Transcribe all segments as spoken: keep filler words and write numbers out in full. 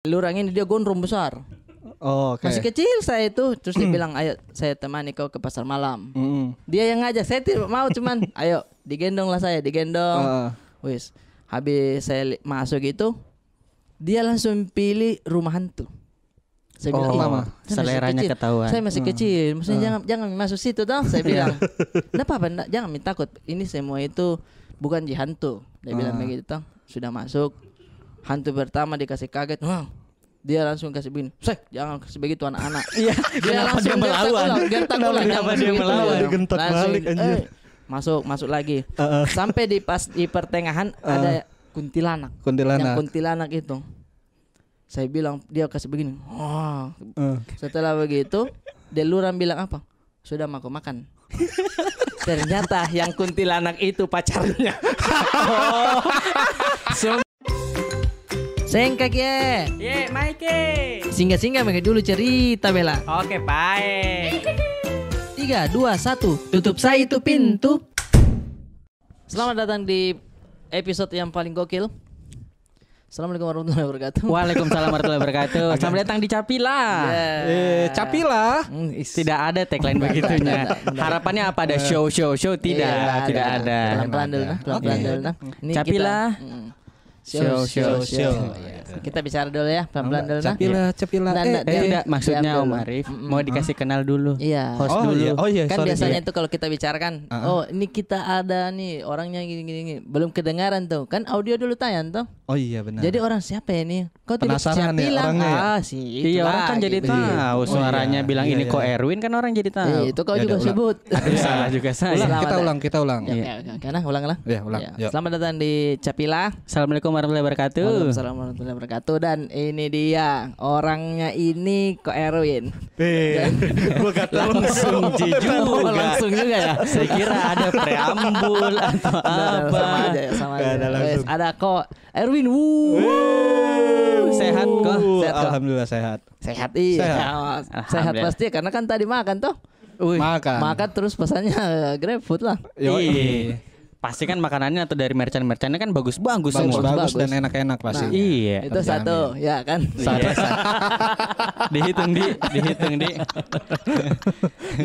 lurah ini dia gondrong besar. Oh, oke. Masih kecil saya itu, terus dia bilang, "Ayo, saya temani kau ke pasar malam." Mm-mm. Dia yang ngajak, saya tidak mau, cuman, "Ayo, digendonglah saya, digendong." Heeh. Wis, habis saya li-, masuk itu, dia langsung pilih rumah hantu. Saya bilang, "Ih, saya masih kecil. Saya masih kecil. Maksudnya jangan, jangan masuk situ toh," saya bilang. "Nggak apa-apa, nggak, jangan mi takut. Ini semua itu bukan ji hantu." Dia bilang begitu toh. Sudah masuk, hantu pertama dikasih kaget. Wah, dia langsung kasih begini, "Seh, jangan kasih begitu anak-anak." Iya, dia langsung gentak ulang, gentak ulang. Kenapa dia melawan? Langsung, eh, masuk, masuk lagi. Sampai di pas di pertengahan ada kuntilanak. Kuntilanak. Yang kuntilanak itu. Saya bilang, dia kasih begini. Wah. Setelah begitu, dia lurah bilang apa? "Sudah mako makan." Ternyata yang kuntilanak itu pacarnya. Sengkak ye. Ye, Maike. Singgah-singgah mega dulu cerita, Bella. Oke, baik. Tiga, dua, satu. Tutup saya itu pintu. Selamat datang di episode yang paling gokil. Assalamualaikum warahmatullahi wabarakatuh. Waalaikumsalam warahmatullahi wabarakatuh. Selamat datang di Capila. Eh, Capila. Tidak ada tagline begitunya. Harapannya apa, ada show, show, show? Tidak, tidak ada. Pelan-pelan dulu, nah. Pelan-pelan dulu, nah. Ini Capila. Kita, mm. Show, show, show. Iya. Kita bicara dulu ya, pelan-pelan dulu, nah. Capila, Capila. Nggak, eh, nggak, eh, tidak, maksudnya Om Arif mau dikasih kenal dulu. Iya. Host dulu. Oh, iya, kan sorry, biasanya itu kalau kita bicara kan, "Oh, ini kita ada nih orangnya gini, gini, gini." Belum kedengaran tuh. Kan audio dulu tayang tuh. Oh iya, benar. Jadi orang, "Siapa ya ini?" Kau tidak penasaran ya orangnya ya? Ah, si itu lagi. Iya, orang kan jadi tahu suaranya, bilang ini Ko Erwin, kan orang jadi tahu. Iya, itu kau juga sebut. Aduh, salah juga saya. Ulang, kita ulang, kita ulang. Oke, oke, oke. Nah, ulang lah. Ya, ulang. Ya. Yuk. Selamat datang di Capila. Assalamualaikum warahmatullahi wabarakatuh. Waalaikumsalam warahmatullahi wabarakatuh. Dan ini dia, orangnya ini Ko Erwin. Eh, gua kata langsung. Langsung juga. Langsung juga ya? Saya kira ada preambul atau apa. Sama aja ya, sama aja. Nggak ada langsung. Wes, ada Ko Erwin, wuh. Wuh. Sehat, Ko? Sehat, Ko? Alhamdulillah sehat. Sehat, iya. Sehat. Alhamdulillah. Sehat pasti, karena kan tadi makan, toh? Wih. Makan. Makan terus pesannya GrabFood lah. Yoi. Iya. Pasti kan makanannya atau dari merchant-merchantnya kan bagus-bagus semua. Bagus-bagus dan enak-enak pasti. Nah, iya. Itu satu, ya kan? Satu. Dihitung, Di. Dihitung, Di.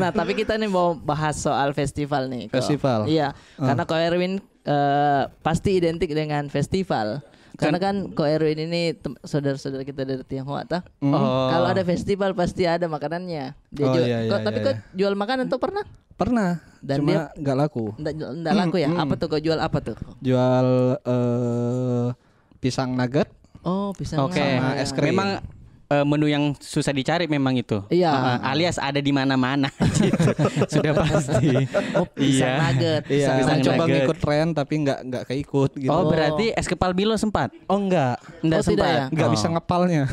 Nah, tapi kita nih mau bahas soal festival nih, Ko. Festival. Iya, karena Ko Erwin eh, pasti identik dengan festival. Karena kan Ko Erwin ini tem-, saudara-saudara kita dari Tionghoa, toh? Hmm. Oh. Kalau ada festival, pasti ada makanannya. Dia jual. Oh, iya, iya, iya. Tapi kau jual makanan tuh pernah? Pernah. Dan cuma nggak laku. Nggak, nggak laku ya? Hmm, hmm. Apa tuh kau jual, apa tuh? Jual, eh, pisang nugget. Oh, pisang nugget. Oke. Sama es krim. Memang eh, menu yang susah dicari memang itu. Iya. Heeh, alias ada di mana-mana gitu. Sudah pasti. Oh, pisang nugget. Iya. Pisang nugget. Iya, mencoba ngikut tren, tapi nggak, nggak keikut gitu. Oh, berarti es kepal Milo sempat? Oh, enggak. Enggak sempat. Oh, tidak ya? Nggak bisa ngepalnya.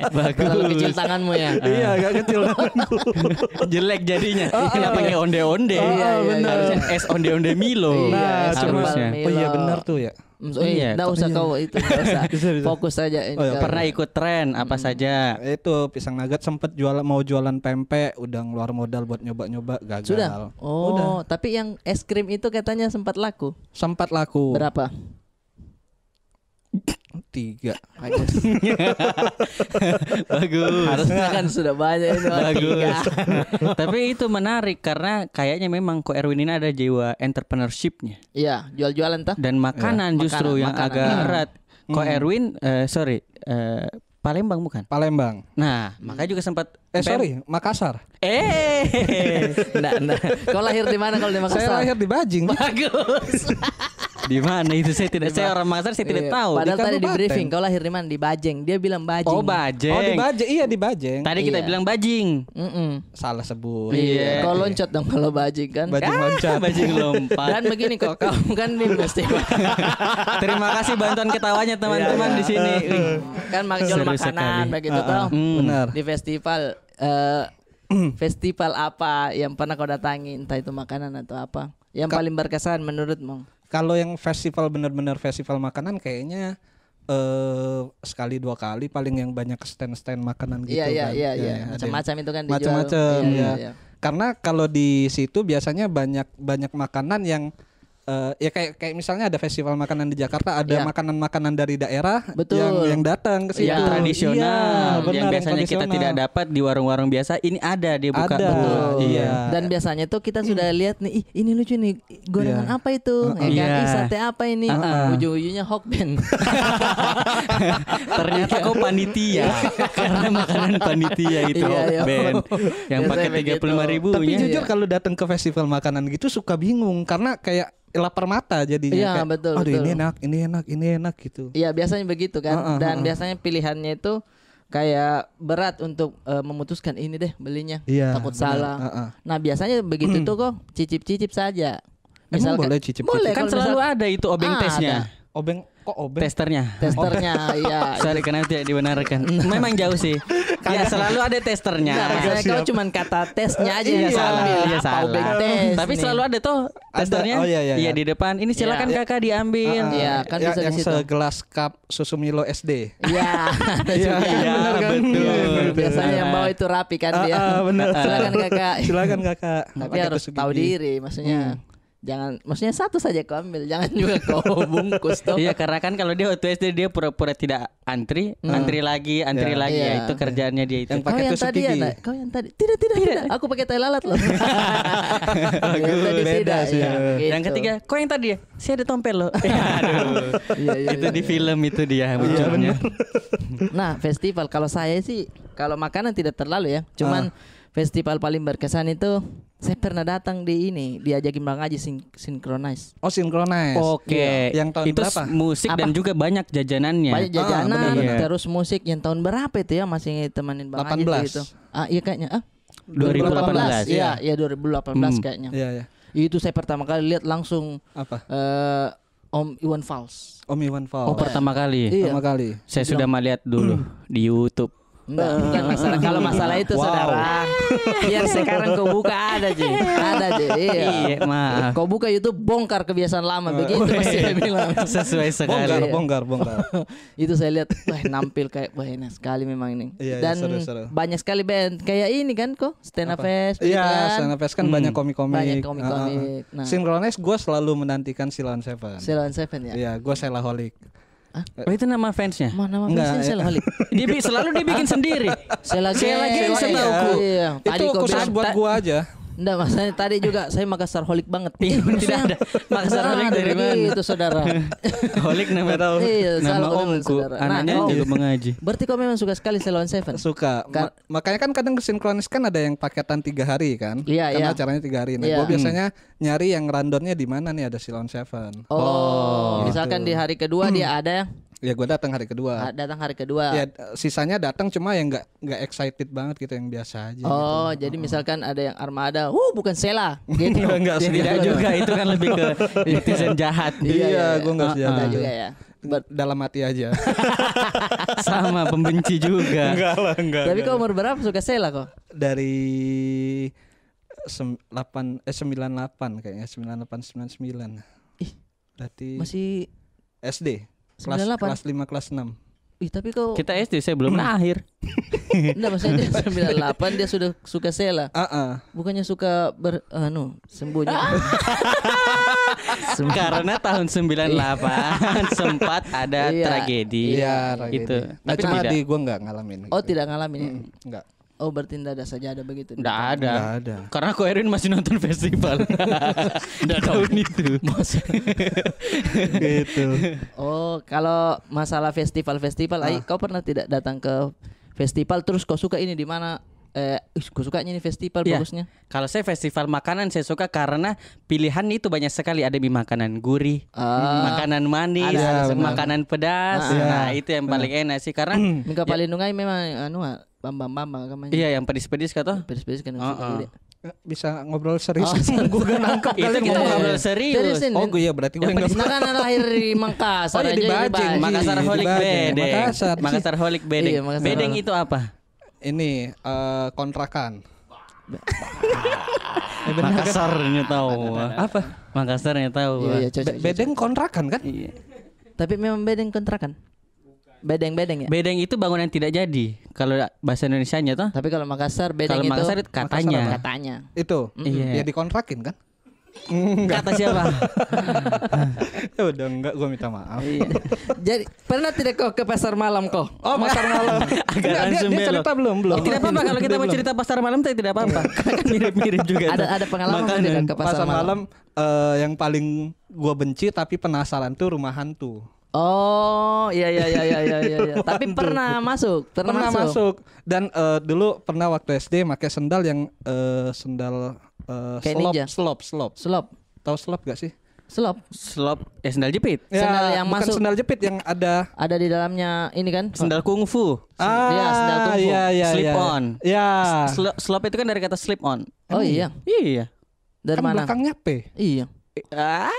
Bagus. Terlalu kecil tanganmu ya? Iya, agak kecil tanganku. Jelek jadinya. Kenapa nggak onde-onde? Iya, iya, iya. Harusnya es onde-onde Milo. Iya, es kepal Milo. Nah, cuma, oh iya, benar tuh ya. Mm, eh, iya, nggak usah kau itu, nggak usah. Bisa, bisa. Fokus aja ini. Oh, iya, pernah ikut tren apa saja? Itu pisang nugget, sempet jual, mau jualan pempek, udah ngeluar modal buat nyoba-nyoba, gagal. Sudah? Oh, udah. Tapi yang es krim itu katanya sempat laku? Sempat laku. Berapa? Tiga. Bagus. Bagus. Harusnya kan sudah banyak ini, bagus. Tiga. Tapi itu menarik karena kayaknya memang Ko Erwin ini ada jiwa entrepreneurship-nya. Iya, jual-jualan, toh? Dan makanan justru yang agak erat. Ko Erwin, eh, sorry, eh, Palembang bukan? Palembang. Nah, makanya juga sempat, eh, sorry, Makassar. Eh, nggak, nggak. Kau lahir di mana kalau di Makassar? Saya lahir di Bajing. Bagus. Di mana itu? Saya tidak, saya orang Makassar, saya tidak tahu. Padahal tadi di briefing, kau lahir di mana? Di Bajeng. Dia bilang Bajing. Oh, Bajeng. Oh, di Bajeng. Iya, di Bajeng. Tadi kita bilang Bajing. Mm-mm. Salah sebut. Iya. Kau loncat dong kalau bajing kan. Bajing loncat. Bajing lompat. Dan begini kok, kau kan ini mesti. Terima kasih bantuan ketawanya teman-teman di sini. Iya, iya. Kan mak-, jual makanan begitu toh. Benar. Di festival, eh, festival apa yang pernah kau datangi, entah itu makanan atau apa, yang paling berkesan menurutmu? Kalau yang festival, benar-benar festival makanan, kayaknya eh, sekali dua kali paling yang banyak stand-stand makanan gitu kan. Iya, iya, iya. Macam-macam itu kan dijual. Macam-macam, iya. Karena kalau di situ biasanya banyak, banyak makanan yang eh, ya kayak kayak misalnya ada festival makanan di Jakarta, ada makanan-makanan dari daerah yang yang datang ke situ. Yang tradisional, yang biasanya kita tidak dapat di warung-warung biasa, ini ada dia buka. Ada. Betul. Iya. Dan biasanya tuh kita sudah lihat nih, "Ih, ini lucu nih, gorengan apa itu?" Ya kan? "Ih, sate apa ini?" Ujung-ujungnya Hokben. Ternyata kau panitia. Karena makanan panitia itu Hokben. Yang pakai tiga puluh lima ribu. Tapi jujur, kalau datang ke festival makanan gitu suka bingung karena kayak lapar mata jadinya. Iya, kayak, betul, "Aduh, ini enak, ini enak, ini enak," gitu. Iya, biasanya begitu kan. Dan biasanya pilihannya itu kayak berat untuk, eh, memutuskan, "Ini deh belinya, takut salah." Nah, biasanya begitu tuh kok, cicip-cicip saja. Emang boleh cicip-cicip? Boleh. Kan kalau selalu ada itu obeng tesnya. Obeng, kok obeng? Testernya. Testernya, iya. Sorry, kenapa tidak dibenarkan? Memang jauh sih. Ya, selalu ada testernya. Enggak, maksudnya kau cuman kata tesnya aja yang salah. Iya, salah. Obeng tes. Tapi selalu ada toh testernya. Oh, iya, iya, iya, di depan. "Ini silakan kakak diambil." Iya, kan bisa di situ. Yang segelas cup susu Milo S D. Iya. Iya, betul. Biasanya yang bawa itu rapi kan dia. Ah, benar. "Silakan kakak." "Silakan kakak." Tapi harus tahu diri, maksudnya. Jangan, maksudnya satu saja kau ambil, jangan juga kau bungkus toh. Iya, karena kan kalau dia waktu S D dia pura-pura tidak antri, antri lagi, antri lagi. Ya, itu kerjaannya dia itu. Yang pakai tusuk gigi. Kau yang tadi, tidak, tidak, tidak. Aku pakai tai lalat loh. Yang tadi tidak, sih. Yang ketiga, "Kau yang tadi ya?" "Saya ada tompel loh." Aduh. Iya, iya, itu di film itu dia munculnya. Nah, festival kalau saya sih, kalau makanan tidak terlalu ya. Cuman festival paling berkesan itu saya pernah datang di ini, diajakin Bang Aji sin-, synchronize. Oh, synchronize. Oke. Yang tahun berapa? Itu musik dan juga banyak jajanannya. Banyak jajanan, terus musik. Yang tahun berapa itu ya, masih temanin Bang Aji itu? Ah, iya kayaknya. Ah, dua ribu delapan belas. Iya, iya, dua ribu delapan belas kayaknya. Iya, iya. Itu saya pertama kali lihat langsung, eh, Om Iwan Fals. Om Iwan Fals. Oh, pertama kali. Iya. Pertama kali. Saya sudah melihat dulu di YouTube. Enggak, bukan masalah. Kalau masalah itu, saudara, biar sekarang kau buka ada je. Ada je, iya. Iya, maaf. Kau buka YouTube, bongkar kebiasaan lama. Begitu pasti saya bilang. Sesuai sekali. Bongkar, bongkar, bongkar. Itu saya lihat, wah, nampil kayak, wah, enak sekali memang ini. Iya, iya, seru, seru. Dan banyak sekali band kayak ini kan, kok, Stand Up Fest, begitu kan? Iya, Stand Up Fest kan banyak komik-komik. Banyak komik-komik. Nah. Synchronize gue selalu menantikan Sheila on Seven. Sheila on Seven, ya? Iya, gue Sheilaholic. Oh, itu nama fansnya? Nama fansnya Sheilaholic. Dia bi-, selalu dia bikin sendiri. Sheila Gang, setauku. Iya. Itu khusus buat gue aja. Nggak, maksudnya tadi juga saya Makassar holic banget. Iya, tidak ada. Makassar holic dari mana? Itu, saudara. Holic nama, nama omku. Anaknya juga mengaji. Berarti kau memang suka sekali Sheila on Seven? Suka. Makanya kan kadang ke synchronize kan ada yang paketan tiga hari kan. Iya, iya. Karena acaranya tiga hari. Nah, gue biasanya nyari yang rundownnya di mana nih ada Sheila on Seven. Oh, misalkan di hari kedua dia ada. Ya, gue datang hari kedua. Datang hari kedua. Ya, sisanya datang cuma yang nggak nggak excited banget gitu, yang biasa aja. Oh, jadi misalkan ada yang Armada, "Huh, bukan Sheila." Gitu. Enggak, enggak sih. Tidak juga, itu kan lebih ke netizen jahat. Iya, gue nggak sejahat juga ya. Dalam hati aja. Sama, pembenci juga. Enggak lah, enggak. Tapi kau umur berapa suka Sheila kok? Dari sem-, delapan, eh, sembilan delapan kayaknya, sembilan delapan, sembilan sembilan. Ih, berarti masih S D. Kelas, kelas lima, kelas enam. Ih, tapi kau... Kita S D, saya belum lahir. Enggak, maksudnya dia sembilan delapan, dia sudah suka Sheila. Bukannya suka ber-, anu, sembunyi. Karena tahun sembilan delapan sempat ada tragedi. Iya, tragedi. Itu. Tapi cuma di gua nggak ngalamin. Oh, tidak ngalamin ya? Nggak. Oh, berarti ndak ada saja ada begitu. Ndak ada. Ndak ada. Karena Ko Erwin masih nonton festival. Ndak tahu itu. Gitu. Oh, kalau masalah festival-festival, ai, kau pernah tidak datang ke festival terus kau suka ini di mana? Eh, "Ih, kau sukanya ini festival bagusnya." Kalau saya festival makanan saya suka karena pilihan itu banyak sekali. Ada mi makanan gurih, makanan manis, makanan pedas. Nah, itu yang paling enak sih karena mi ka paling nungai memang anu, Bambang-bambang kan. Iya, yang pedis-pedis kata. Pedis-pedis kan suka juga. Bisa ngobrol serius. Gua gak nangkep. Itu kali kita ngobrol serius. Oh, iya, berarti gua yang pedis. Nah, kan lahir di Makassar. Oh, iya, di Bajeng. Makassar holic bedeng. Makassar. Makassar holic bedeng. Bedeng itu apa? Ini, eh, kontrakan. Makassarnya tahu. Apa? Makassarnya tahu. Bedeng kontrakan kan? Iya. Tapi memang bedeng kontrakan. Bedeng-bedeng ya? Bedeng itu bangunan tidak jadi. Kalau bahasa Indonesianya toh. Tapi kalau Makassar, bedeng itu Makassar katanya. Katanya. Itu. Iya. Ya dikontrakin kan? Kata siapa? Ya udah, enggak, gua minta maaf. Iya. Jadi, pernah tidak kau ke pasar malam kau? Oh, pasar malam. Agak langsung dia, dia belok. Cerita belum, belum. Oh, tidak apa-apa kalau kita mau cerita pasar malam, tidak apa-apa. Kan mirip-mirip juga. Ada, ada pengalaman tidak ke pasar malam? Pasar malam, eh, yang paling gua benci tapi penasaran tuh rumah hantu. Oh, iya, iya. Tapi pernah masuk, pernah masuk. Dan, eh, dulu pernah waktu S D pakai sendal yang, eh, sendal, eh, kayak slop, ninja. Slop, slop. Slop. Tahu slop gak sih? Slop. Slop, eh, sendal jepit. Ya, sendal yang bukan masuk. Sendal jepit yang ada, ada di dalamnya ini kan? Sendal kungfu. Ah, iya, sendal kungfu. Iya, iya, slip on. Ya. Slop itu kan dari kata slip on. Oh, iya. Iya. Dari mana? Kan belakangnya P. Iya. Eh, ah.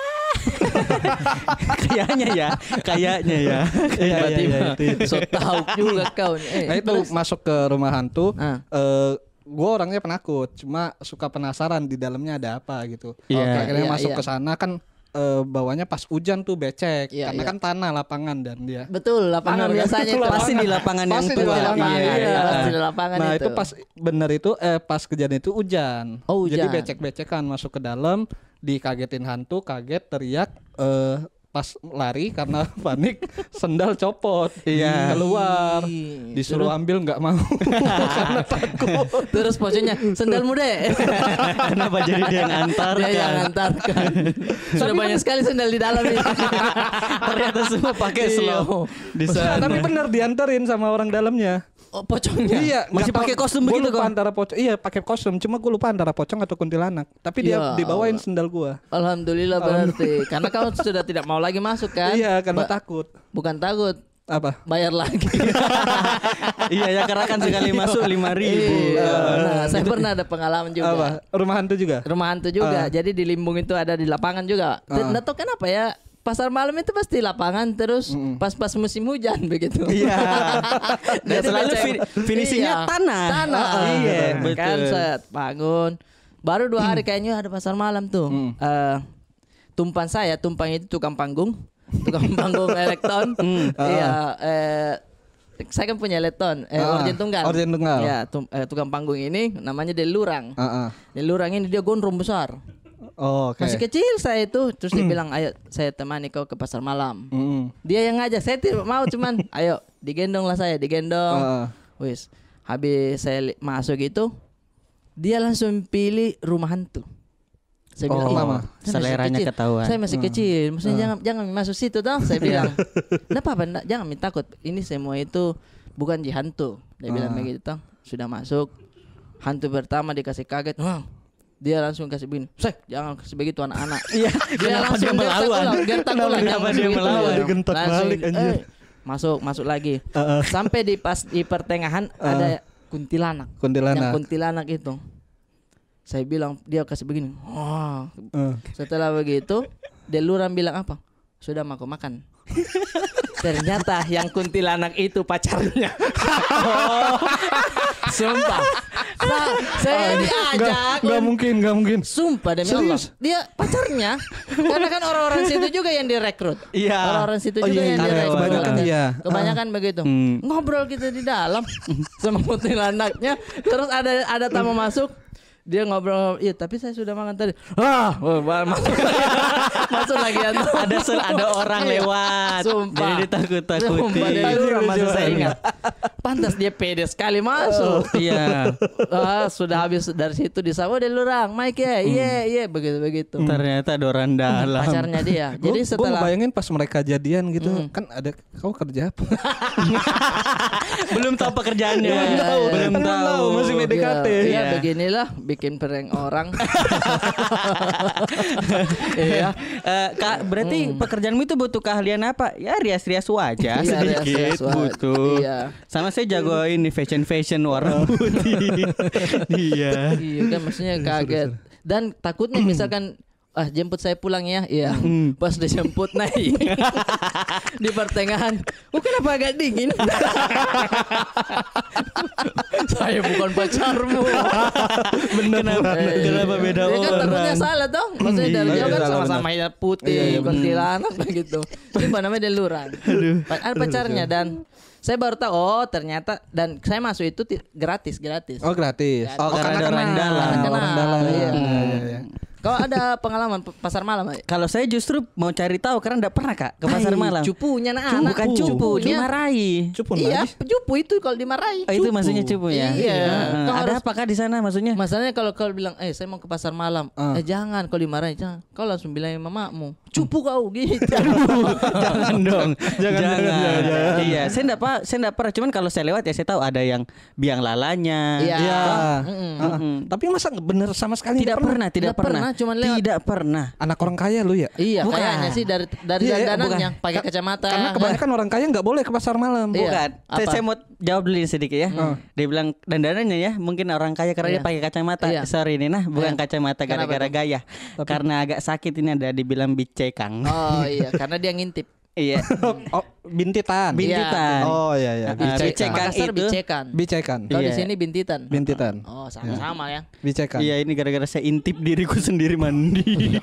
Kayaknya ya, kayaknya ya. Iya, iya, iya, itu, itu. So tahu juga kau nih. Eh, nah, itu terus masuk ke rumah hantu. Ah. Eh, gua orangnya penakut, cuma suka penasaran di dalamnya ada apa gitu. Iya. Oke, akhirnya masuk ke sana kan, eh, bawahnya pas hujan tuh becek, karena kan tanah lapangan dan dia. Betul, lapangan biasanya itu. Pasti di lapangan yang tua. Pasti di lapangan, iya, iya. Pasti di lapangan itu. Nah, itu pas bener itu, eh, pas kejadian itu hujan. Oh, hujan. Jadi becek-becekan masuk ke dalam, dikagetin hantu, kaget, teriak, eh, pas lari karena panik, sendal copot, iya, keluar, disuruh ambil, nggak mau karena takut. Terus pocongnya, "Sendalmu, Dek." Kenapa jadi dia yang antarkan? Dia yang antarkan. Sudah banyak sekali sendal di dalam ini. Ternyata semua pakai slop di sana. Tapi bener dianterin sama orang dalamnya. Oh, pocongnya? Iya, masih pakai kostum begitu kah? Gua lupa antara pocong. Iya, pakai kostum. Cuma gua lupa antara pocong atau kuntilanak. Tapi dia dibawain sendal gua. Alhamdulillah berarti. Karena kau sudah tidak mau lagi masuk kan? Iya, karena takut. Bukan takut. Apa? Bayar lagi. Iya, ya, karena kan sekali masuk lima ribu. Iya. Nah, saya pernah ada pengalaman juga. Apa? Rumah hantu juga? Rumah hantu juga. Ah. Jadi di Limbung itu ada di lapangan juga. Ah. Nggak tahu kenapa ya, pasar malam itu pasti lapangan terus pas-pas musim hujan begitu. Iya. Dan selalu fin-, finishingnya tanah. Tanah. Iya, betul. Kan set, bangun. Baru dua hari kayaknya ada pasar malam tuh. Eh, tumpang saya, tumpang itu tukang panggung. Tukang panggung elektron. Iya, eh, saya kan punya elektron, eh, orjen tunggal. Orjen tunggal. Ya, tum-, eh, tukang panggung ini namanya Delurang. Delurang ini dia gondrong besar. Oh, oke. Masih kecil saya itu, terus dia bilang, "Ayo, saya temani kau ke pasar malam." Dia yang ngajak, saya tidak mau, cuman, "Ayo, digendong lah saya, digendong." Wis, habis saya li-, masuk itu, dia langsung pilih rumah hantu. Saya bilang, "Ih, saya masih kecil. Saya masih kecil. Maksudnya, jangan, jangan masuk situ, toh," saya bilang. "Nggak apa-apa, nggak, jangan mi takut. Ini semua itu bukan ji hantu," dia bilang begitu, toh. Sudah masuk, hantu pertama dikasih kaget, wah, dia langsung kasih begini, "Seh, jangan kasih begitu anak-anak." Iya, dia langsung gertak ulang, gertak ulang. Kenapa dia melawan? Kenapa dia melawan? Langsung, eh, masuk, masuk lagi. Sampai di pas, di pertengahan ada kuntilanak. Kuntilanak. Yang kuntilanak itu. Saya bilang, dia kasih begini. Wah. Setelah begitu, Delurang bilang apa? "Sudah mako makan." Ternyata yang kuntilanak itu pacarnya. Sumpah. Sa-, saya diajak. Nggak mungkin, nggak mungkin. Sumpah demi Allah. Serius? Dia pacarnya. Karena kan orang-orang situ juga yang direkrut. Iya. Orang-orang situ juga yang direkrut. Kebanyakan iya. Kebanyakan begitu. Ngobrol kita di dalam sama kuntilanaknya. Terus ada, ada tamu masuk. Dia ngobrol, "Iya, tapi saya sudah makan tadi." Ah, masuk, masuk lagi, ya. Ada sel-, ada orang lewat. Sumpah. Jadi ditakut-takuti. Sumpah, dia lurang, masih saya ingat. Pantas dia pede sekali masuk. Iya. Ah, sudah habis dari situ disapa, "Oh, dia lurang, Mike, ya?" "Iya, iya," begitu-begitu. Ternyata ada orang dalam. Pacarnya dia. Jadi setelah, gua bayangin pas mereka jadian gitu, kan ada Kau kerja apa? Belum tahu pekerjaannya. Belum tahu. Belum tahu. Masih P D K T. Ya, beginilah bikin prank orang. Iya. Eh, Kak, berarti pekerjaanmu itu butuh keahlian apa? Ya, rias-rias wajah sedikit butuh. Iya. Sama saya jago ini, fashion-fashion warna putih. Iya. Iya, kan, maksudnya kaget. Dan takutnya misalkan, "Ah, jemput saya pulang ya." Iya. Pas dijemput naik di pertengahan, "Oh, kenapa agak dingin?" "Saya bukan pacarmu." Bener. Kenapa, kenapa beda orang? Dia kan takutnya salah, toh. Maksudnya dari jauh kan sama-sama hitam putih, kuntilanak begitu. Ini apa namanya, dia lurang. Ada pacarnya dan saya baru tahu, oh, ternyata, dan saya masuk itu ti-, gratis, gratis. Oh, gratis. Oh, karena ada orang dalam. Karena kenal. Orang dalam. Iya. Iya, iya, iya. Kau ada pengalaman p-, pasar malam, Ai? Kalau saya justru mau cari tahu karena ndak pernah, Kak, ke pasar malam. Cupunya anak-anak. Bukan cupu, dimarahi. Cupu. Iya, cupu itu kalau dimarahi. Oh, itu maksudnya cupu ya? Iya. Heeh. Ada apakah di sana maksudnya? Masalahnya kalau kau bilang, "Eh, saya mau ke pasar malam." Eh, jangan, kalau dimarahi, jangan. Kau langsung bilang mamamu, "Cupu kau," gitu. Aduh, jangan dong. Jangan, jangan, jangan, jangan. Iya, saya ndak pa-, saya ndak pernah. Cuman kalau saya lewat ya saya tahu ada yang biang lalanya. Iya. Iya. Heeh. Tapi masa bener sama sekali ndak pernah? Tidak pernah, tidak pernah. Ndak pernah, cuman lewat. Tidak pernah. Anak orang kaya lu ya? Iya, kayaknya sih dari, dari dandanannya, pakai kacamata. Karena kebanyakan orang kaya nggak boleh ke pasar malam. Iya. Bukan. Saya, saya mau jawab dulu ini sedikit ya. Dia bilang dandanannya ya, mungkin orang kaya karena dia pakai kacamata. Iya. Sorry nih nah, bukan kacamata gara-gara gaya. Karena agak sakit ini ada dibilang bicekang. Oh iya, karena dia ngintip. Iya. Oh, bintitan. Bintitan. Oh iya, iya. Heeh, bicekang. Makassar itu bicekan. Bicekan. Kalau di sini bintitan. Bintitan. Oh, sama-sama ya. Bicekan. Iya, ini gara-gara saya intip diriku sendiri mandi.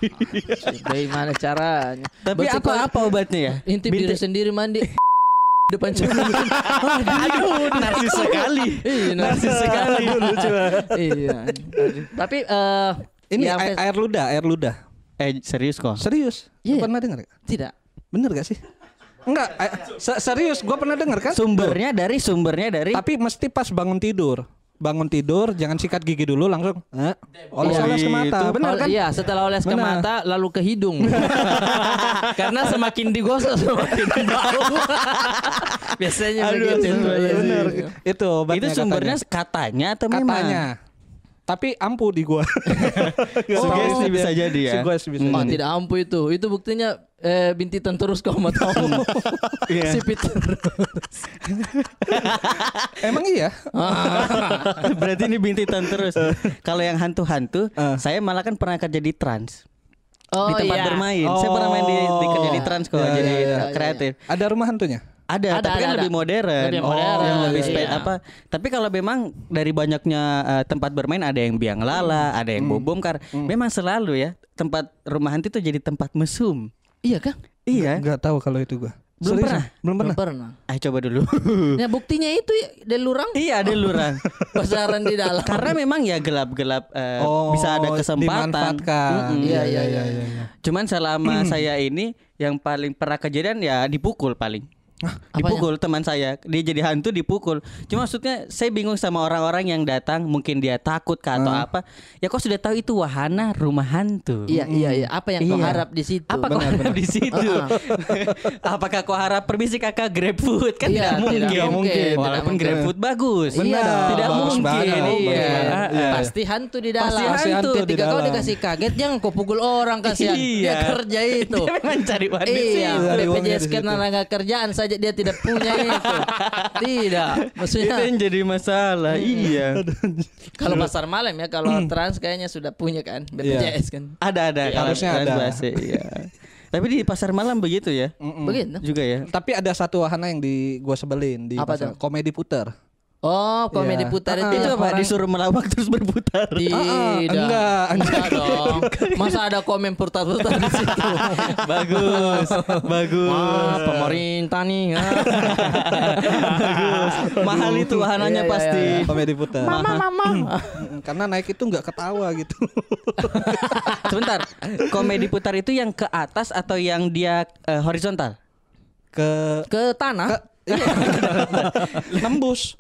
Bagaimana caranya? Tapi apa, apa obatnya ya? Intip diri sendiri mandi. Depan cermin. Aduh, narsis sekali. Iya, narsis sekali. Aduh, lucu banget. Iya. Tapi, eh, ini air, air ludah, air ludah. Eh, serius kok? Serius? Iya. Pernah dengar gak? Tidak. Bener gak sih? Enggak, eh, se-, serius, gua pernah dengar kan? Sumbernya dari, sumbernya dari. Tapi mesti pas bangun tidur. Bangun tidur, jangan sikat gigi dulu, langsung, eh, oles-oles ke mata. Bener kan? Iya, setelah oles ke mata, lalu ke hidung. Karena semakin digosok, semakin bau. Biasanya begitu. Bener. Itu obatnya katanya. Itu sumbernya katanya atau memang? Katanya. Tapi ampuh di gua. Sugesti bisa jadi ya. Sugesti bisa jadi. Oh, tidak ampuh itu. Itu buktinya eh, bintitan terus kau mau tahu. Iya. Sipit terus. Emang iya? Berarti ini bintitan terus. Kalau yang hantu-hantu, saya malah kan pernah kerja di Trans. Oh, di tempat bermain. Saya pernah main di, di kerja di Trans kok, jadi kreatif. Ada rumah hantunya? Ada, tapi kan lebih modern. Lebih modern. Yang lebih spe-, apa? Tapi kalau memang dari banyaknya, eh, tempat bermain, ada yang biang lala, ada yang bom bongkar. Memang selalu ya, tempat rumah hantu itu jadi tempat mesum. Iya kah? Iya. Nggak, nggak tahu kalau itu gua. Belum pernah? Belum pernah. Belum pernah. Ah, coba dulu. Ya, buktinya itu ya, ada lurang. Iya, ada lurang. Pasaran di dalam. Karena memang ya gelap-gelap, eh, bisa ada kesempatan. Dimanfaatkan. Mm-mm. Iya, iya, iya, iya. Cuman selama saya ini, yang paling pernah kejadian ya dipukul paling. Hah? Apanya? Dipukul teman saya. Dia jadi hantu, dipukul. Cuma maksudnya saya bingung sama orang-orang yang datang, mungkin dia takut kah atau apa. Ya, kau sudah tahu itu wahana rumah hantu. Iya, iya, iya. Apa yang kau harap di situ? Apa kau harap di situ? Apakah kau harap, "Permisi kakak, GrabFood"? Kan tidak mungkin. Tidak mungkin. Walaupun GrabFood bagus. Benar. Tidak mungkin. Bagus banget. Iya. Pasti hantu di dalam. Pasti hantu. Ketika kau dikasih kaget, jangan kau pukul orang, kasihan. Iya. Dia kerja itu. Dia memang cari uang di situ. Iya, cari uangnya di situ. B P J S ketenagakerjaan saja dia tidak punya itu. Tidak. Maksudnya. Itu yang jadi masalah. Iya. Kalau pasar malam ya, kalau Trans kayaknya sudah punya kan, B P J S kan. Ada, ada. Iya. Kalau harusnya Trans ada. Masih, iya. Tapi di pasar malam begitu ya? Mm-mm. Begitu. Juga ya? Tapi ada satu wahana yang di gua sebelin di pasar. Apa tuh? Komedi putar. Oh, komedi putar itu. Iya. Itu apa? Disuruh melawak terus berputar? Tidak. Ah, ah, enggak, anjir. Enggak dong. Masa ada komen putar-putar di situ? Bagus, bagus. Wah, pemerintah nih. Bagus. Mahal itu wahananya pasti. Iya, iya. Komedi putar. Mahal. Mama, mama. Mm, karena naik itu nggak ketawa gitu. Sebentar. Komedi putar itu yang ke atas atau yang dia, eh, horizontal? Ke, ke tanah. Ke, iya. Nembus.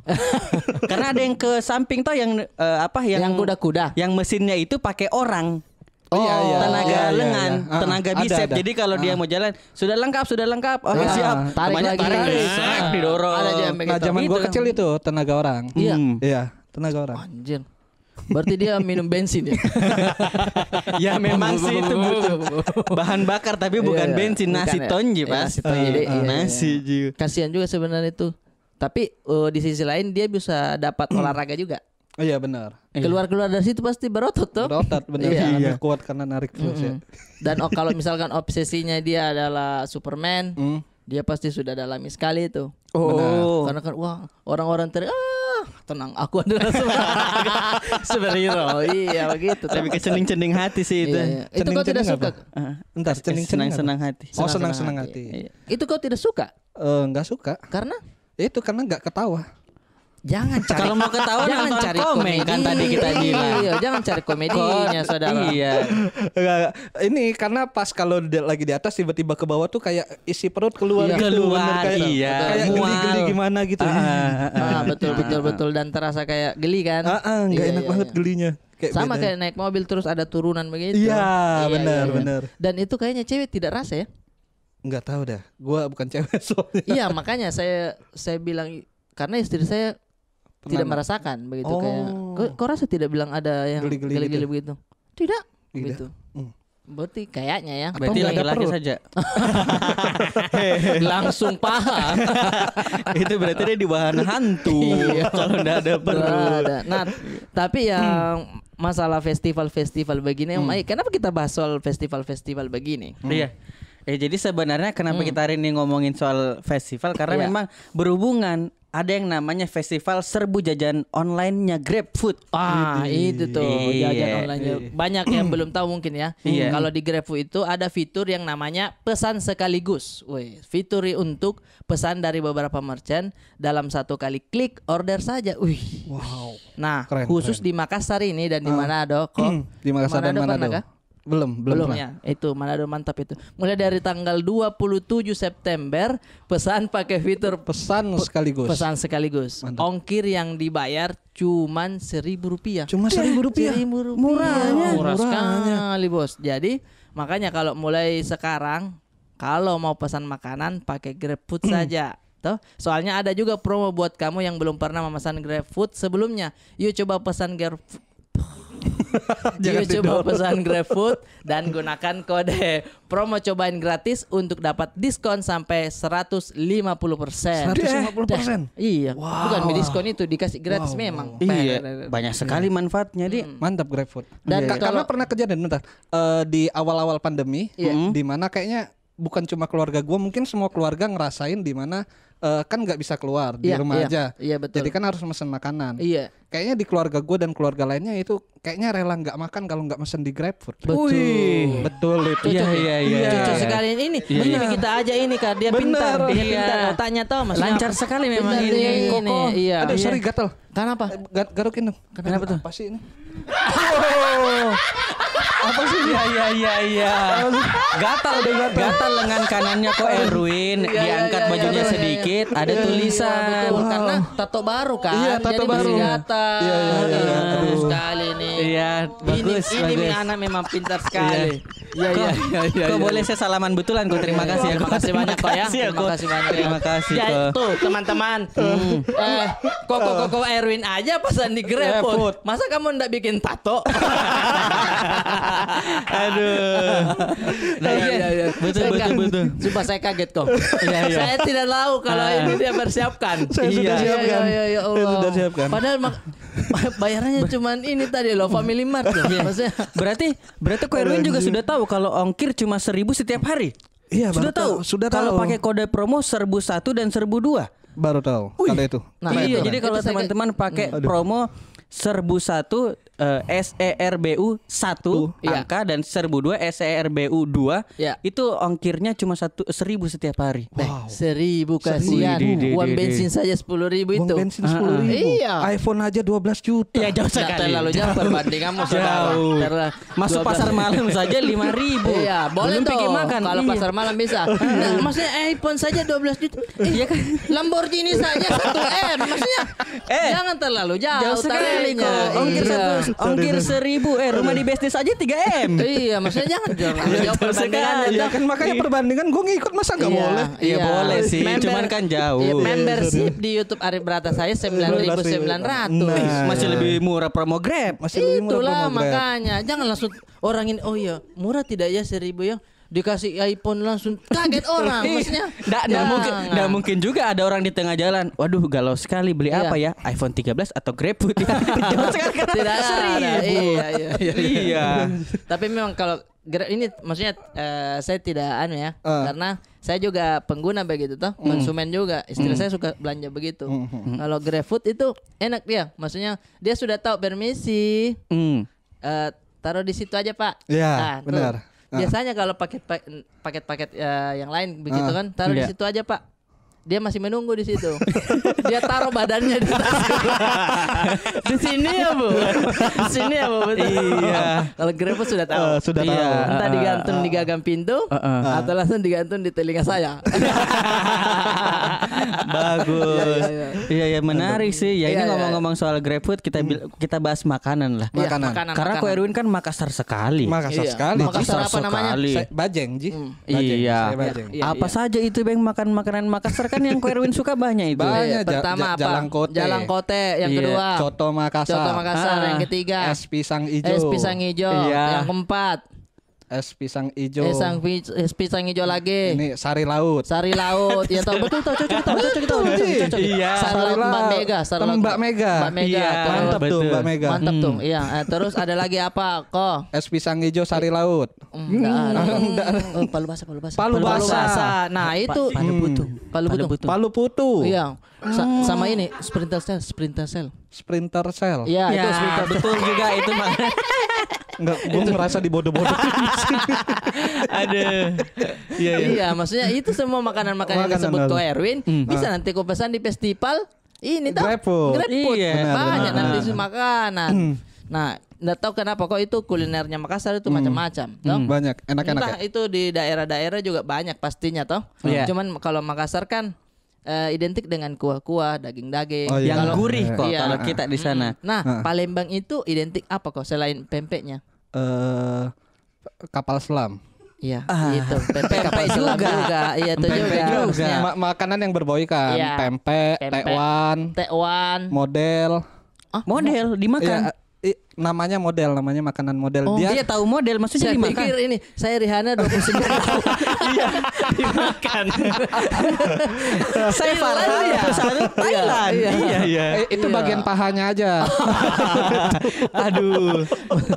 Karena ada yang ke samping toh, yang, eh, apa, yang, yang kuda-kuda. Yang mesinnya itu pakai orang. Oh, iya, iya. Tenaga lengan, iya, iya, iya. Ah, tenaga bicep. Ada, ada. Jadi kalau dia mau jalan, "Sudah lengkap, sudah lengkap." "Oke, siap." Tarik lagi. Tarik, didorong. Ada juga yang begitu. Nah, zaman gua kecil itu tenaga orang. Iya. Hmm. Iya, tenaga orang. Anjir. Berarti dia minum bensin ya? Ya, memang sih itu butuh bahan bakar, tapi bukan bensin, nasi tonji, Pak. Iya, iya. Nasi tonji, iya, iya. Nasi juga. Kasihan juga sebenarnya itu. Tapi, eh, di sisi lain dia bisa dapat olahraga juga. Iya, benar. Iya. Keluar-keluar dari situ pasti berotot, toh? Berotot, benar. Iya. Karena dia kuat karena narik terus, ya. Mm-mm. Dan, oh, kalau misalkan obsesinya dia adalah Superman, dia pasti sudah dalami sekali itu. Oh. Benar. Karena kan, wah, orang-orang teriak, "Ah, tenang, aku adalah super-, superhero." Iya, begitu, toh. Lebih ke cening-cening hati sih itu. Iya, iya. Itu kau tidak suka? Cening-cening apa? Heeh. Entar, cening-cening apa? Senang-senang hati. Oh, senang-senang hati. Iya. Itu kau tidak suka? Eh, nggak suka. Karena? Itu karena nggak ketawa. Jangan cari, kalau mau ketawa, jangan nonton cari komen, komedi. Kan tadi kita bilang. Iya, jangan cari komedinya, saudara. Iya. Enggak, enggak. Ini karena pas kalau di, lagi di atas, tiba-tiba ke bawah tuh kayak isi perut keluar gitu. Keluar, bener, kayak, iya, kayak geli-geli gimana gitu. Ah, betul, betul, betul. Dan terasa kayak geli kan? Ah, ah, nggak enak banget gelinya. Kayak sama beda. Kayak naik mobil terus ada turunan begitu. Iya, benar, benar. Dan itu kayaknya cewek tidak rasa ya? Nggak tahu dah. Gua bukan cewek soalnya. Iya, makanya saya, saya bilang, karena istri saya tidak merasakan begitu. Kayak, "Kau, kau rasa tidak?" Bilang ada yang geli-geli begitu. Tidak, begitu. Berarti kayaknya ya. Berarti laki-laki saja. Langsung paham. Itu berarti dia di wahana hantu. Iya. Kalau nggak ada perut. Nggak ada. Nah, tapi yang masalah festival-festival begini, Om Ai, kenapa kita bahas soal festival-festival begini? Iya. Eh, jadi sebenarnya kenapa kita hari ini ngomongin soal festival? Karena memang berhubungan ada yang namanya festival serbu jajan online-nya GrabFood. Ah, itu tuh, jajan online-nya. Banyak yang belum tahu mungkin ya. Iya. Kalau di GrabFood itu ada fitur yang namanya pesan sekaligus. Weh, fitur untuk pesan dari beberapa merchant dalam satu kali klik order saja. Wih. Wow. Nah, khusus di Makassar ini dan di Manado, kok. Di Makassar dan Manado. Pernah kah? Belum, belum pernah. Ya, itu Manado mantap itu. Mulai dari tanggal dua puluh tujuh September, pesan pakai fitur pesan sekaligus. Pesan sekaligus. Mantap. Ongkir yang dibayar cuman seribu rupiah. Cuma seribu rupiah? Seribu rupiah. Murahnya. Murah sekali, Bos. Jadi, makanya kalau mulai sekarang, kalau mau pesan makanan, pakai GrabFood saja. Toh? Soalnya ada juga promo buat kamu yang belum pernah memesan GrabFood sebelumnya. Yuk coba pesan Grab Yuk coba pesan GrabFood dan gunakan kode promo cobain gratis untuk dapat diskon sampai seratus lima puluh persen. Seratus lima puluh persen? Iya. Wow. Bukan diskon itu, dikasih gratis memang. Iya, banyak sekali manfaatnya, Di. Mantap GrabFood. Dan karena pernah kejadian, bentar. Eh, di awal-awal pandemi, di mana kayaknya bukan cuma keluarga gua, mungkin semua keluarga ngerasain di mana, eh, kan nggak bisa keluar, di rumah aja. Iya, betul. Jadi kan harus mesen makanan. Iya. Kayaknya di keluarga gua dan keluarga lainnya itu kayaknya rela nggak makan kalau nggak mesen di GrabFood. Betul. Betul itu. Iya, iya, iya. Cocok sekali ini. Iya, iya. Kita aja ini, Kak. Dia pintar. Dia pintar otaknya, tau, maksudnya. Lancar sekali memang ini. Pintar dia ini. Kokoh. Iya. Aduh, sorry, gatal. Kenapa? Eh, ga-, garukin dong. Kenapa tuh? Apa sih ini? Apa sih ini? Iya, iya, iya, iya. Gatal, gatal lengan kanannya kok, Erwin. Iya, iya, iya, iya. Diangkat bajunya sedikit, ada tulisan. Iya, betul. Karena tato baru kan. Iya, tato baru. Jadi masih gatal. Iya, iya, iya, iya. Aduh, sekali nih. Iya, bagus, bagus. Ini, ini anak memang pintar sekali. Iya. Iya, iya, iya, iya. Kok boleh saya salaman betulan, kok? Terima kasih ya, kok. Terima kasih banyak, kok, ya. Terima kasih, kok. Terima kasih banyak, ya. Terima kasih, kok. Jadi, tuh, teman-teman. Eh, kok, kok, kok, kok Erwin aja pesan di GrabFood. GrabFood. Masa kamu ndak bikin tato? Aduh. Nah, iya, iya, iya. Betul, betul, betul. Sumpah, saya kaget, kok. Iya, iya. Saya tidak tahu kalau ini dia persiapkan. Saya sudah siapkan. Iya, iya, iya, ya Allah. Saya sudah siapkan. Padahal mak-, bayarannya cuman ini tadi loh, Family Mart loh. Iya. Maksudnya, berarti Berarti Ko Erwin juga sudah tahu kalau ongkir cuma seribu setiap hari? Iya, sudah tahu. Sudah tahu. Kalau pakai kode promo seribu satu dan seribu dua. Baru tahu kalau itu. Nah, iya, jadi kalau teman-teman pakai promo seribu satu, eh, S E R B U satu angka dan seribu dua S E R B U dua, itu ongkirnya cuma satu, seribu setiap hari. Wow. Seribu, kasihan. Uang bensin saja sepuluh ribu itu. Uang bensin sepuluh ribu. Iya. iPhone aja dua belas juta. Ya, jauh sekali. Terlalu jauh perbandinganmu, saudara. Masuk pasar malam saja lima ribu. Iya, boleh tuh. Belum pergi makan. Kalau pasar malam bisa. Nah, maksudnya iPhone saja dua belas juta. Iya kan? Lamborghini saja satu M. Maksudnya, jangan terlalu jauh tariknya. Jauh sekali, kok. Ongkir seribu, eh, rumah di B S D saja tiga M. Iya, maksudnya jangan terlalu jauh perbandingannya. Iya, kan makanya perbandingan gue ngikut, masa nggak boleh? Iya, boleh sih, cuman kan jauh. Iya, membership di YouTube Arif Brata saya sembilan ribu sembilan ratus. Nah. Ih, masih lebih murah promo Grab. Masih lebih murah promo Grab. Itulah makanya, jangan langsung orang ini, "Oh iya, murah tidak ya seribu ya?" Dikasih iPhone langsung kaget orang, maksudnya. Nggak, nggak mungkin, nggak mungkin juga ada orang di tengah jalan, "Waduh, galau sekali, beli apa ya? iPhone tiga belas atau GrabFood ya?" Jauh sekali kan? Tidak ada. Seribu. Iya, iya, iya. Iya. Tapi memang kalau Grab ini, maksudnya, eh, saya tidak anu ya, karena saya juga pengguna begitu toh, konsumen juga. Istri saya suka belanja begitu. Kalau GrabFood itu enak dia, maksudnya dia sudah tahu, "Permisi, eh, taruh di situ aja, Pak." Iya, benar. Biasanya kalau paket, paket-paket, eh, yang lain begitu kan, "Taruh di situ aja, Pak." Dia masih menunggu di situ. Dia taruh badannya di stasiun. Di sini ya, Bu? Di sini ya, Bu? Betul. Iya. Kalau GrabFood sudah tahu. Eh, sudah tahu. Iya. Entah digantung di gagang pintu, heeh, atau langsung digantung di telinga saya. Bagus. Iya, iya, iya. Iya, iya, menarik sih. Ya, ini ngomong-ngomong soal GrabFood, kita bil-, kita bahas makanan lah. Iya, makanan. Karena Ko Erwin kan Makassar sekali. Makassar sekali. Makassar apa namanya? Makassar sekali. Bajeng, Ji. Hmm. Bajeng, iya. Saya Bajeng. Iya, iya. Apa saja itu, Bang, makan makanan Makassar kan yang Ko Erwin suka banyak itu. Banyak. Iya, ja-, pertama ja-, apa? Jalangkote. Jalangkote, yang kedua. Iya. Coto Makassar. Coto Makassar, yang ketiga. Es pisang ijo. Es pisang ijo, iya, yang keempat. Es pisang ijo. Es sang pi-, es pisang ijo lagi. Ini sari laut. Sari laut. Ya, tahu. Betul, tahu. Cocok, tahu. Cocok, tahu. Cocok, cocok. Iya. Sari laut, Mbak Mega, sari laut. Mbak Mega. Mbak Mega, iya, tahu. Mantap tuh, betul. Mbak Mega. Mantap tuh. Hmm. Iya, eh, terus ada lagi apa, Ko? Es pisang ijo sari laut. Hmm, nggak ada. Nggak ada. Oh, palu basah, palu basah. Palu basah. Palu basah. Nah, itu. Pa-, palu butuh. Palu butuh. Palu butuh. Iya. Sa-, sama ini, Splinter Cell, Splinter Cell. Splinter Cell. Iya, itu Splinter Cell. Ya, betul juga itu, Bang. Enggak, gua merasa dibodoh-bodohin di sini. Aduh. Iya, iya. Iya, maksudnya itu semua makanan-makanan yang disebut Ko Erwin, bisa nanti kau pesan di festival. Ini toh, GrabFood. GrabFood. Iya. Benar, benar. Banyak nanti makanan. Nah, nggak tahu kenapa kok itu kulinernya Makassar itu macam-macam, toh. Hmm. Banyak, enak-enak. Entah itu di daerah-daerah juga banyak pastinya, toh. Iya. Cuman kalau Makassar kan, eh, identik dengan kuah-kuah, daging-daging. Oh, iya. Yang gurih kok, iya, kalau kita di sana. Nah, Palembang itu identik apa kok selain pempeknya? Eh, kapal selam. Iya, itu. Pempek kapal selam juga. Iya, itu juga. Pempek juga. Maksudnya. Ma-, makanan yang berbau ikan. Iya. Pempek, pempek, tekwan, tekwan, model. Ah, model dimakan? Iya, i-, namanya model, namanya makanan model. Oh. Dia tahu model, maksudnya dimakan? Saya pikir ini, saya Rihanna dua puluh sembilan tahun. Iya, dimakan. Saya Farhan, iya, terus aku Thailand. Iya, iya. Iya, iya. Eh, itu bagian pahanya aja. Aduh,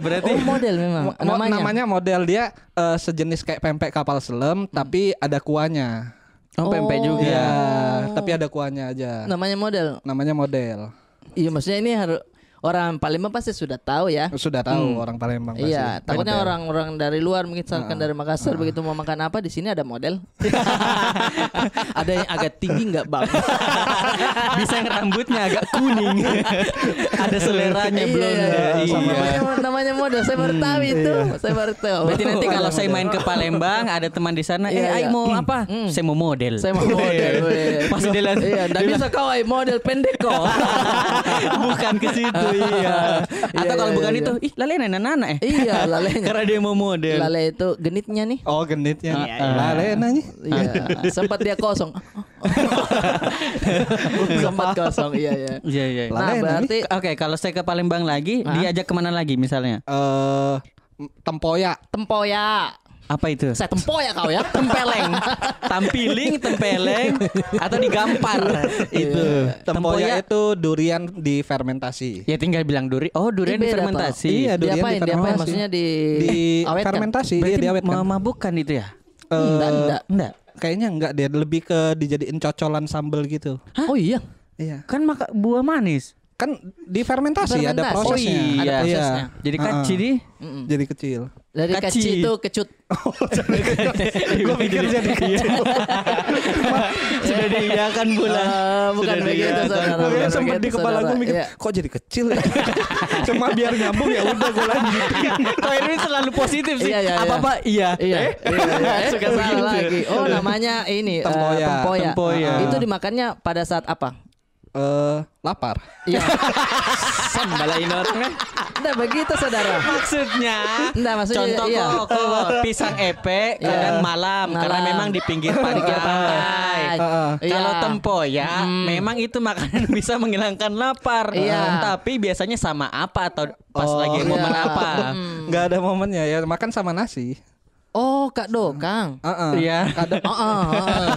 berarti. Oh, model memang. Mo-, mo-, namanya model, dia, eh, sejenis kayak pempek kapal selam, tapi ada kuahnya. Oh, pempek juga. Iya, tapi ada kuahnya aja. Namanya model? Namanya model. Iya, maksudnya ini harus orang Palembang pasti sudah tahu ya. Sudah tahu orang Palembang pasti. Iya, takutnya orang-orang dari luar, misalkan dari Makassar begitu, mau makan apa, di sini ada model. Ada yang agak tinggi nggak, Bang? Bisa yang rambutnya agak kuning. Ada seleranya, blonde. Iya, iya. Namanya, namanya model. Saya baru tahu itu. Iya. Saya baru tahu. Berarti nanti kalau saya main ke Palembang, ada teman di sana, "Eh, iya, ai, mau apa?" "Saya mau model." Saya mau model, weh. Pas dia lihat, iya, nggak bisa kau, ai, model pendek kau. Bukan ke situ, iya. Atau kalau bukan itu, "Ih, lalena, nana, eh." Iya, lalena. Karena dia mau model. Lale itu genitnya nih. Oh, genitnya. Iya, iya. Lalena nih. Iya, sempat dia kosong. Sempat kosong, iya, iya. Iya, iya. Nah, berarti, oke, kalau saya ke Palembang lagi, diajak kemana lagi misalnya? Eh, tempoyak. Tempoyak. Apa itu? Saya tempoyak kau ya, tempeleng. Tampiling, tempeleng, atau digampar. Itu. Iya. Tempoyak itu durian difermentasi. Ya, tinggal bilang duri-, oh, durian difermentasi. Iya, durian difermentasi. Diapain? Diapain? Maksudnya di-, diawetkan? Difermentasi, iya, diawetkan. Berarti memabukkan itu ya? Eh, enggak, enggak. Enggak. Kayaknya enggak deh, lebih ke dijadiin cocolan sambel gitu. Hah? Oh iya. Iya. Kan maka-, buah manis. Kan difermentasi, ada prosesnya. Oh iya. Ada prosesnya. Jadi kaci di? Jadi kecil. Dari kaci itu kecut. Gua pikir jadi kecil. Sudah diiyakan pula. Eh, bukan begitu, saudara. Makanya sempat di kepala gua mikir, kok jadi kecil ya? Cuma biar nyambung, ya udah, gua lanjutin. Kau ini selalu positif sih. Iya, iya, iya. Apa-apa, iya. Iya, iya, iya. Suka salah lagi. Oh, namanya ini, eh, tempoyak. Tempoyak. Tempoyak. Itu dimakannya pada saat apa? Eh, lapar. Iya. Sambalain orang, eh. Nggak begitu, saudara. Maksudnya, contoh, iya. Kok, kok, pisang epe kadang malam, karena memang di pinggir pantai. Pinggir pantai. Heeh. Iya. Kalau tempoyak, memang itu makanan bisa menghilangkan lapar. Iya. Tapi biasanya sama apa atau pas lagi momen apa? Nggak ada momennya ya, makan sama nasi. Oh, Kak Dokang. Heeh. Iya. Kak Do-, heeh, heeh.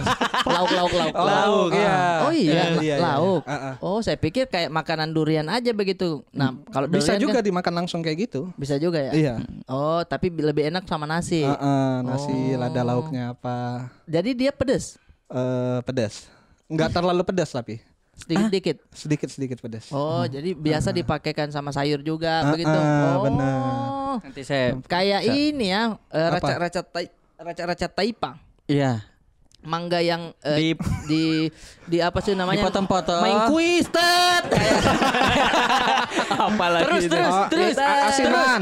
Lauk, lauk, lauk. Lauk, iya. Oh iya, iya, iya. Lauk. Heeh. Oh, saya pikir kayak makanan durian aja begitu. Nah, kalau durian kan bisa juga dimakan langsung kayak gitu. Bisa juga ya? Iya. Oh, tapi lebih enak sama nasi. Heeh, nasi, lada lauknya apa. Jadi dia pedes? Eh, pedes. Nggak terlalu pedes tapi. Sedikit-sedikit. Sedikit-sedikit pedas. Oh, jadi biasa dipakaikan sama sayur juga begitu. Ah, benar. Oh. Nanti saya kayak ini ya, eh, raca-raca tai-, raca-raca taipa. Iya. mangga yang, eh, di, di, di apa sih namanya? Dipotong-potong. Main kuis, Tet. Apalagi terus, itu. Terus, oh, terus. Eh, asinan.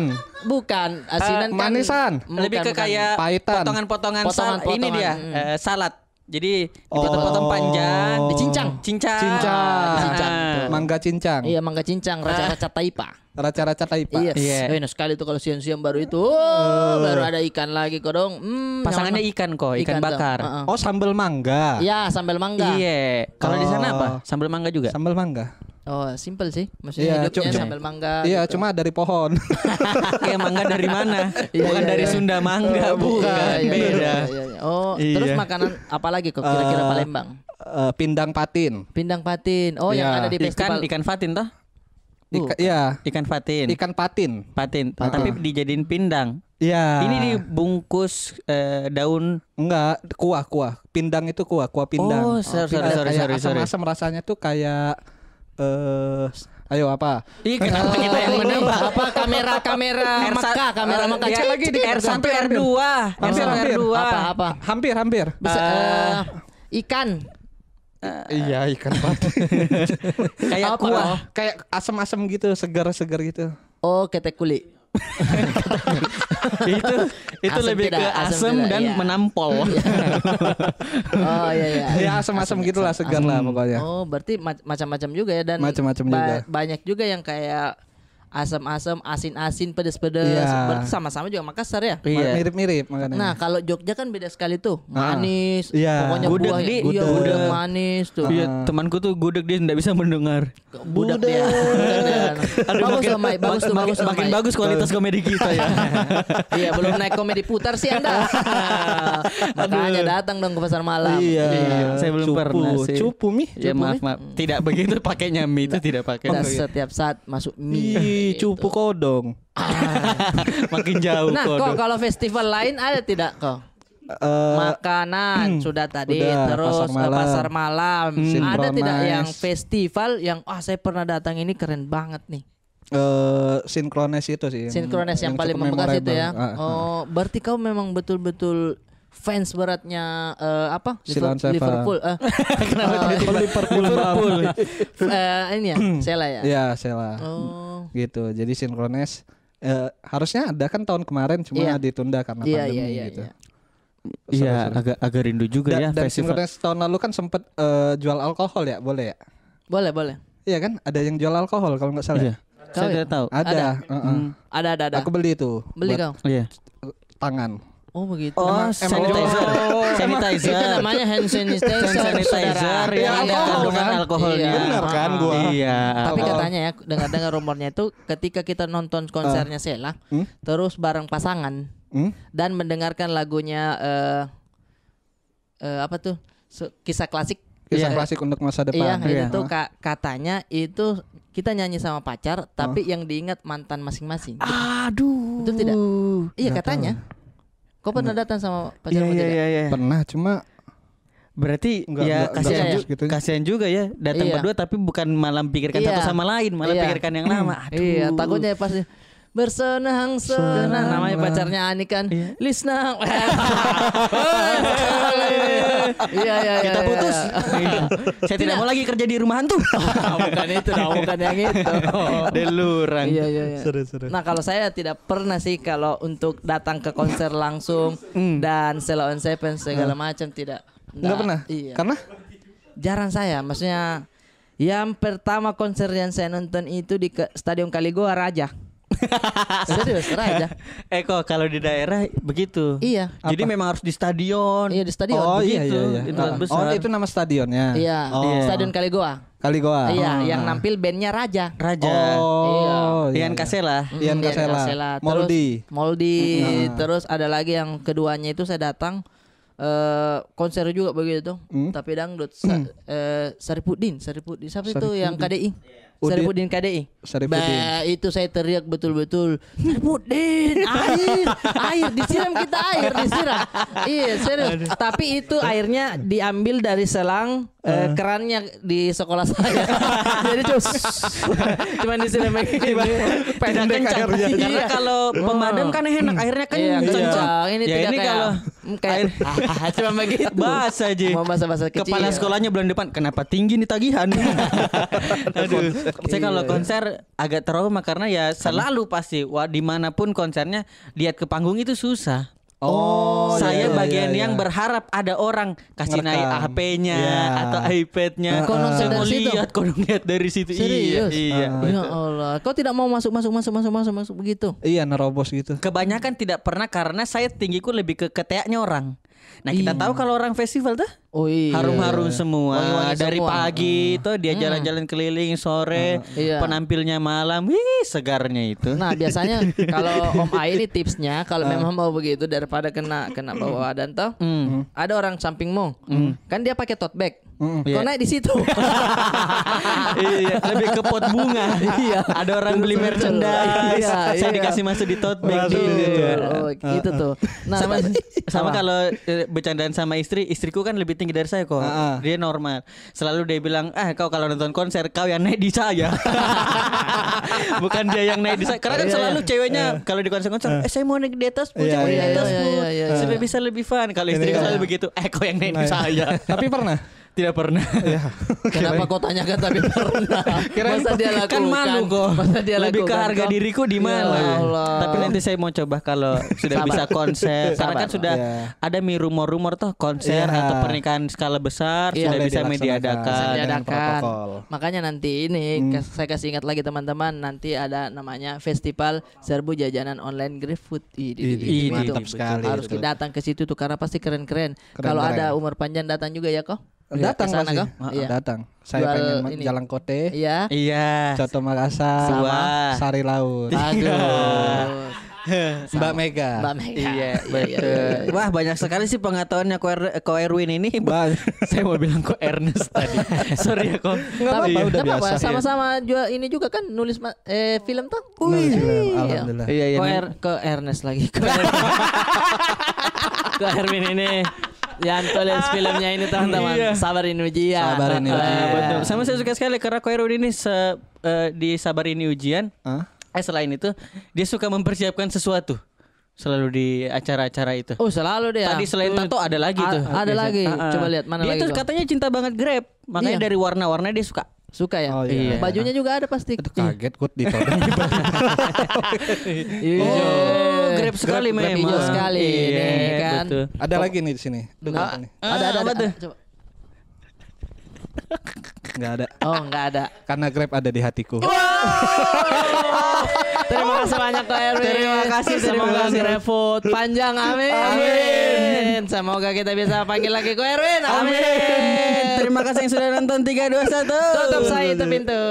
Bukan, asinan kan. Manisan. Bukan, lebih ke bukan. Kayak pahitan. Potongan-potongan sal-, ini dia, eh, salad. Jadi dipotong-potong panjang, dicincang. Cincang. Cincang. Ah, dicincang. Betul. Mangga cincang. Iya, mangga cincang, raca-raca taipa. Raca-raca taipa. Iya. Iya. Eh, enak sekali tuh kalau siang-siang baru itu. Oh, baru ada ikan lagi, kodong. Hmm, pasangannya ikan kok, ikan bakar. Heeh. Oh, sambal mangga. Ya, sambal mangga. Iya. Kalau di sana apa? Oh. Sambal mangga juga? Sambal mangga. Oh, simple sih. Maksudnya hidupnya sambal mangga gitu. Iya, cuma dari pohon. Kayak mangga dari mana? Iya, bukan dari Sunda mangga, bukan. Iya, iya, iya, iya. Oh, terus makanan apa lagi kok kira-kira Palembang? Eh, pindang patin. Pindang patin. Oh, yang ada di festival. Ikan, ikan patin toh? Ika-, iya. Ikan patin. Ikan patin. Patin. Patin. Tapi dijadiin pindang. Iya. Ini dibungkus, eh, daun. Enggak, kuah, kuah. Pindang itu kuah, kuah pindang. Oh, sorry, sorry, sorry, sorry. Asam-asam rasanya tuh kayak, eh, ayo apa? Ih, kenapa kita yang menebak? Apa kamera-kamera Mekah, kamera Mekah. R satu, R dua. Hampir, hampir. Apa, apa? Hampir, hampir. Bisa, eh, ikan. Iya, ikan patin. Kayak kuah. Kayak asam-asam gitu, segar-segar gitu. Oh, ketek kulit. Itu, itu lebih ke asam dan menampol. Oh, iya, iya. Ya, asam-asam gitulah, segar lah pokoknya. Oh, berarti macam-macam juga ya, dan macam-macam juga. Banyak juga yang kayak asam-asam, asin-asin, pedes-pedes. Iya. Berarti sama-sama juga Makassar ya? Iya. Mirip-mirip makanya. Nah, kalau Jogja kan beda sekali tuh. Manis, pokoknya gudeg, buah, iya, gudeg manis tuh. Iya, temanku tuh gudeg, dia ndak bisa mendengar. Budak dia. Budak dia. Aduh, bagus loh, Mai. Bagus tuh, bagus tuh, Mai. Makin bagus kualitas komedi kita ya. Iya, belum naik Komedi Putar sih Anda. Makanya datang dong ke pasar malam. Iya. Saya belum pernah sih. Cupu mi. Ya, maaf, maaf. Tidak begitu pakainya mi itu, tidak pakai. Setiap saat masuk mi. Ih, cupu kodong. Makin jauh kodong. Nah, kok kalau festival lain ada tidak kok? Eh, makanan sudah tadi, udah, terus, eh, pasar malam. Ada tidak yang festival yang, "Ah, saya pernah datang, ini keren banget nih"? Eh, Synchronize itu sih, yang, Synchronize yang paling membekas itu ya. Oh, berarti kau memang betul-betul fans beratnya, eh, apa? Liverpool, eh, kenapa tiba-tiba Liverpool? Eh, ini ya, Sheila ya? Iya, Sheila. Oh. Gitu. Jadi Synchronize, eh, harusnya ada kan tahun kemarin, cuma ditunda karena pandemi gitu. Iya, iya, iya. Iya, agak, agak rindu juga ya festival. Dan Synchronize tahun lalu kan sempet, eh, jual alkohol ya, boleh ya? Boleh, boleh. Iya kan? Ada yang jual alkohol kalau nggak salah. Iya. Saya tidak tahu. Ada. Ada, ada, ada. Aku beli itu. Beli kau? Iya. Tangan. Oh, begitu. Oh, sanitizer. Sanitizer. Itu namanya hand sanitizer, saudara. Hand sanitizer yang ada kandungan alkoholnya. Iya. Benar kan gua? Iya. Tapi katanya ya, dengar-dengar rumornya itu ketika kita nonton konsernya Sheila, terus bareng pasangan dan mendengarkan lagunya, eh, eh, apa tuh? Kisah klasik. Kisah klasik untuk masa depan. Iya, itu tuh katanya itu kita nyanyi sama pacar, tapi yang diingat mantan masing-masing. Aduh. Betul tidak? Iya, katanya. Kau pernah datang sama pacarmu tidak? Iya, iya, iya. Pernah, cuma berarti ya kasihan juga ya, datang berdua tapi bukan malah pikirkan satu sama lain, malah pikirkan yang lama. Aduh. Iya, takutnya pas bersenang-senang. Namanya pacarnya Ani kan. Iya. Lisnang. Iya, iya, iya. Kita putus. Iya. Saya tidak mau lagi kerja di rumah hantu. Bukan itu dong, bukan yang itu. Delurang. Iya, iya, iya. Seru, seru. Nah, kalau saya tidak pernah sih kalau untuk datang ke konser langsung dan Sheila on Seven segala macam tidak. Nggak pernah? Iya. Karena? Jarang saya, maksudnya yang pertama konser yang saya nonton itu di Stadion Kaligoa, Raja. Serius, Raja. Eh, kok kalau di daerah begitu? Iya. Jadi memang harus di stadion. Iya, di stadion. Oh, iya, iya, iya. Itu tempat besar. Oh, itu nama stadionnya? Iya, Stadion Kaligoa. Kaligoa. Iya, yang nampil bandnya Raja. Raja. Oh, iya. Ian Kasela. Ian Kasela. Moldi. Moldi. Terus ada lagi yang keduanya itu saya datang, eh, konser juga begitu, tapi dangdut. Sa-, eh, Saripudin, Saripudin. Siapa itu yang K D I? Saripudin K D I. Saripudin. Bah, itu saya teriak betul-betul, "Saripudin, air, air, disiram kita, air, disiram." Iya, serius. Tapi itu airnya diambil dari selang, eh, kerannya di sekolah saya. Jadi, cus, cuman disiram begini. Pendek airnya. Karena kalau pemadam kan enak, airnya kenceng. Iya, kenceng. Ini tidak kayak kalau Kayak, cuma begitu. Bahasa aja. Mau bahasa-bahasa kecil. Kepala sekolahnya bulan depan, "Kenapa tinggi nih tagihan?" Aduh. Saya kalau konser agak trauma karena ya selalu pasti, wah, dimanapun konsernya, lihat ke panggung itu susah. Oh, saya bagian yang berharap ada orang kasih naik H P-nya atau iPad-nya. Kau nonton dari situ? Lihat, kau lihat dari situ. Serius? Iya, iya. Ya Allah, kau tidak mau masuk, masuk, masuk, masuk, masuk, masuk begitu? Iya, nerobos gitu. Kebanyakan tidak pernah karena saya tinggiku lebih ke keteknya orang. Nah, kita tahu kalau orang festival tuh harum-harum semua. Wangi-wangi dari semua. Pagi tuh dia jalan-jalan keliling, sore penampilnya malam. Wih, segarnya itu. Nah, biasanya kalau Om Ai ini tipsnya, kalau memang mau begitu, daripada kena, kena bau badan tuh, ada orang sampingmu. Kan dia pakai tote bag. Kau naik di situ. Iya, lebih ke pot bunga. Iya. Ada orang beli merchandise, saya dikasih masuk di tote bag. Betul. Oh, gitu tuh. Nah, sama, sama kalau, eh, bercandaan sama istri, istriku kan lebih tinggi dari saya kok. Dia normal. Selalu dia bilang, "Ah, kau kalau nonton konser, kau yang naik di saya." Bukan dia yang naik di saya. Karena kan selalu ceweknya kalau di konser-konser, "Eh, saya mau naik di atas, puncak, di atas, Bu, supaya bisa lebih fun." Kalau istriku selalu begitu, "Eh, kau yang naik di saya." Tapi pernah? Tidak pernah. Kenapa kau tanyakan tapi pernah? Masa dia lakukan? Kan malu kok. Masa dia lakukan? Lebih ke harga diriku di mana? Ya Allah. Tapi nanti saya mau coba kalau sudah bisa konser. Karena kan sudah ada mi rumor-rumor toh konser atau pernikahan skala besar sudah bisa mi diadakan. Bisa diadakan. Makanya nanti ini kas-, saya kasih ingat lagi teman-teman, nanti ada namanya Festival Serbu Jajanan Online GrabFood. Ih, mantap sekali. Harus kita datang ke situ tuh karena pasti keren-keren. Kalau ada umur panjang datang juga ya, kok? Datang pasti. Iya. Datang. Saya pengen jalangkote. Iya. Iya. Coto Makassar. Sama sari laut. Aduh. Mbak Mega. Mbak Mega. Iya, betul. Wah, banyak sekali sih pengetahuannya Ko Er-, Ko Erwin ini. Saya mau bilang Ko Ernest tadi. Sorry ya, Ko. Nggak apa-apa, udah biasa. Sama-sama juga ini juga kan nulis ma-, eh, film tuh. Nulis film, alhamdulillah. Iya, iya. Ko Er-, Ko Ernest lagi. Ko Er-, Ko Erwin ini. Yang tulis filmnya ini, teman-teman. Iya. Sabar ini ujian. Sabar ini ujian. Betul. Sama saya suka sekali karena Ko Erwin ini se-, eh, di Sabar ini ujian. Eh, selain itu, dia suka mempersiapkan sesuatu. Selalu di acara-acara itu. Oh, selalu dia. Tadi selain tato ada lagi tuh. Ada lagi. Coba lihat, mana lagi, Ko? Dia tuh katanya cinta banget Grab. Makanya dari warna-warna dia suka. Suka ya? Oh, iya. Bajunya juga ada pasti. Aduh, kaget gue ditodong. Iya. Oh, Grab sekali memang. Hijau sekali, iya, nih, kan? Betul. Ada lagi nih di sini. Ada, ada, ada. Apa tuh? Coba. Nggak ada. Oh, nggak ada. Karena Grab ada di hatiku. Terima kasih banyak, Ko Erwin. Terima kasih, terima kasih. Semoga GrabFood panjang. Amin. Amin. Semoga kita bisa panggil lagi Ko Erwin. Amin. Amin. Terima kasih yang sudah nonton. Tiga, dua, satu. Tutup saya itu pintu.